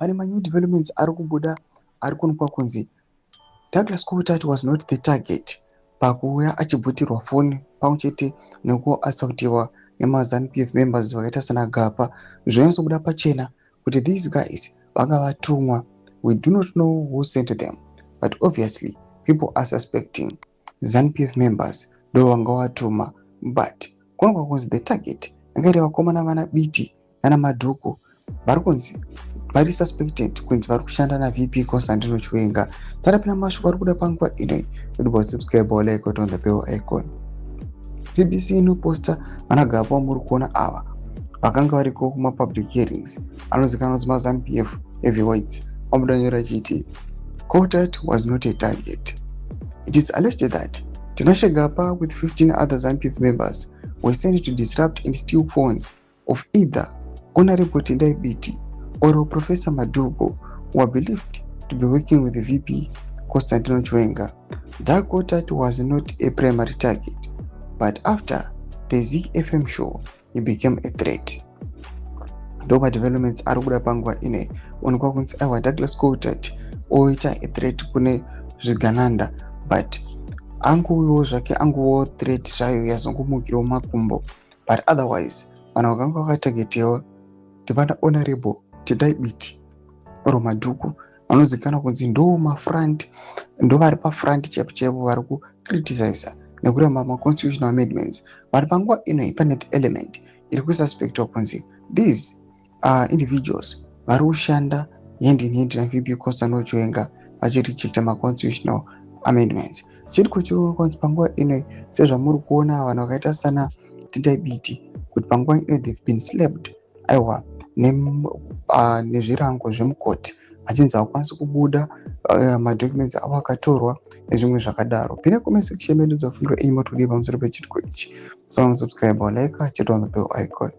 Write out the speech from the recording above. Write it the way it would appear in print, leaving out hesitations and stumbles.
Pane manew developments ari kubuda ari kuonekwa kunzi Douglas Coltart was not the target pakuuya achibvutirwa foni pamwe chete nekuassaultiwa nemaZanu PF members vakaita sana Gapa. Zvonyatsobuda pachena kuti these guys vanga vatumwa. We do not know who sent them, but obviously people are suspecting ZANU PF members ndo vanga vatuma, but kuonekwa kunzi the target yanga iri vakomana vana Biti nana Madhuku vari kunzi vari suspected kunzi vari kushanda naVP Constantino Chiwenga. Sarapina mashoko ari kuda panguva inoi kuti subscribe, like, on the bell icon. BBC inoposta vana Gapa vamuri kuona ava vakanga variko kumapublic hearings anozikanwa kunzi maZanu PF heavyweights. Vamuda nyora chiti Coltart was not a target. It is alleged that Tinashe Gapa with 15 other ZANU PF members were sent to disrupt and steal phones of either Honorable Tendai Biti or Professor Madhuku, who are believed to be working with the VP Constantino Chiwenga. Doug Coltart was not a primary target, but after the ZFM show, he became a threat. Ndo madevelopments ari kuda panguva ine onekwa kunzi aiwa, Douglas Coltart oita a threat kune zvigananda, but anguwo zvake anguwo threat zvayo yazongomukirawo makumbo, but otherwise vanhu vakanga vakatargetiwa ndivana Honorable Tendai Biti or Madhuku vanozikanwa kunzi ndo mafront, ndo vari pafront chaipo chaipo vari kucriticiza nekuramba maconstitutional amendments. But panguva ino pane the element iri kususpectwa kunzi these individuals vari kushanda hand in hand naVP Constantino Chiwenga vachirejecta maconstitutional amendments. Chiri chiri kunzi panguva ino, sezvamuri kuona vanhu vakaita sana Tendai Biti, kuti panguva ino they've been slapped aiwa nezvirango zvemukoti, vachinzi havakwanisi kubuda, madocuments avo akatorwa nezvimwe zvakadaro. Pine comment section medu dzafungiro enyu matodii pamusoro pechitiko ichi. Musaona subscribe, like, chete on the bell icon.